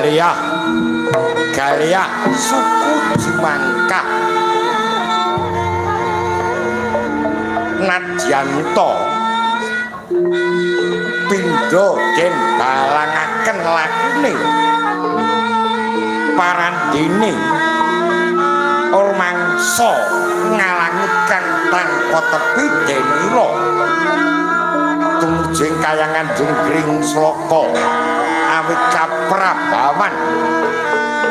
Galyah Galyah suku Jumangkah Nadyanto pindha den balangaken lakune parandene mangsa ngalangi kang tanpa tepi denira tumuju ing kayangan Junggring Sloka awit kaprabawan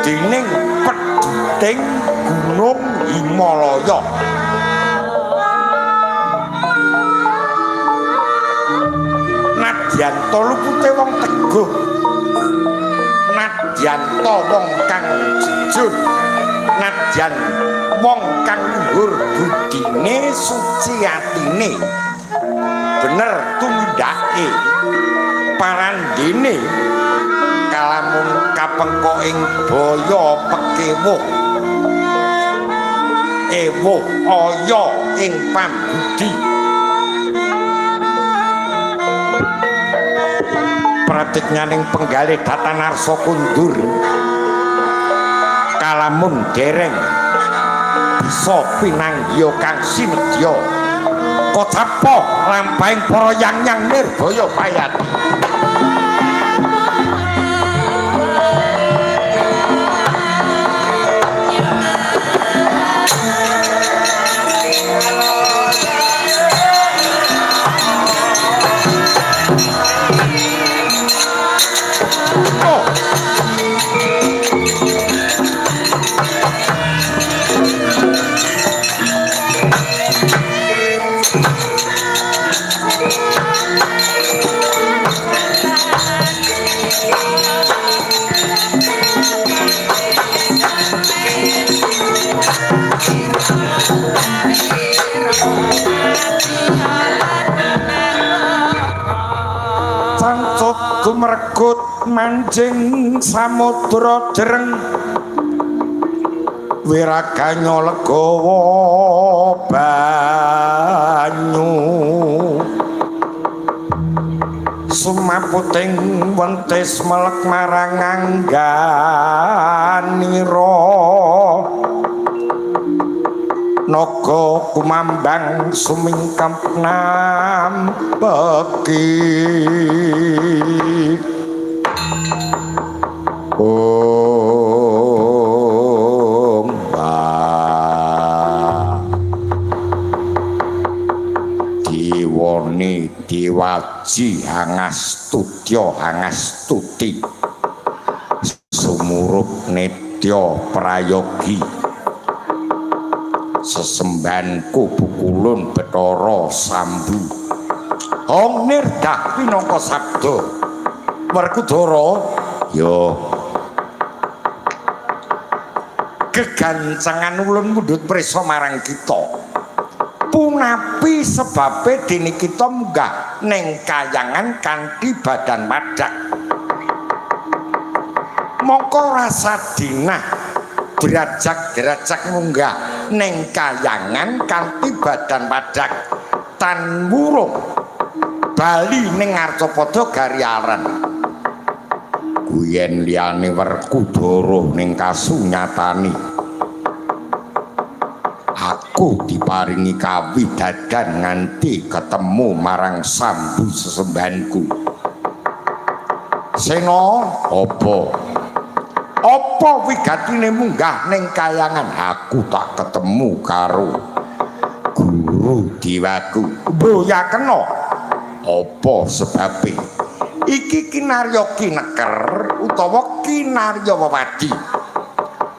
dening pedhuting Gunung Himalaya. Nadyanto lupute wong teguh, nadyanto wong kang jujur, nadyan wong kang luhur budine suci atine, bener tumindake parandene kalamun kapengko ing baya pekewuh ewuh aya ing pambudi. Pratiknyaning penggalih Datanarsa kundur kalamun dereng bisa pinanggiya kang sinedya kocapa lampahing para yang-yang nirbaya payati. Oh. Cangcut gumregut manjing samudra jreng wiraganya legawa banyu sumaputing wentis melek marang angganira naga kumambang sumingkep nampeki. Om Diwoni diwaji hangastutya hangastuti sumurup nitya prayogi sesembahanku pukulun Bathara Sambu. Hong nirdah pinangka sabda Werkudara ya gegancangan ulun mundhut prisa marang kita. Punapi sebabe dene kita munggah ning kayangan kanthi badan padak. Mongko rasa dinah derajak-derajak munggah ning kayangan kanthi badan padak tan wurung bali ning Arcapada Gariaran. Guyen liyane Werkudara ning kasunyatane aku diparingi kawidadan nganti ketemu marang Sambu sesembahanku. Sena, apa? Apa wigatine munggah ning kayangan? Aku tak ketemu karo guru dewaku. Mboya kena. Apa sebabe? Iki kinarya kineker utawa kinarya wewadi.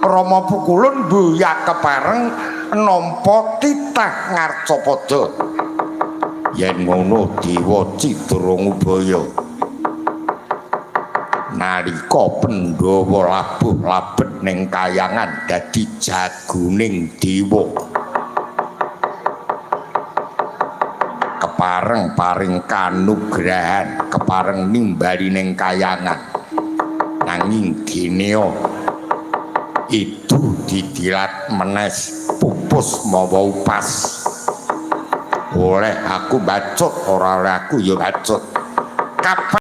Rama Pukulun mboya kepareng nampa titah Ngarcapada. Yen ngono Dewa Cidrungubaya nalika Pandhawa labuh labet ning kayangan dadi jagoning dewa. Kepareng paring kanugrahan, kepareng nimbali ning kayangan. Nanging genea itu didilat menes pupus mawa upas. Oleh aku bacut, ora oleh aku ya bacut. Kapan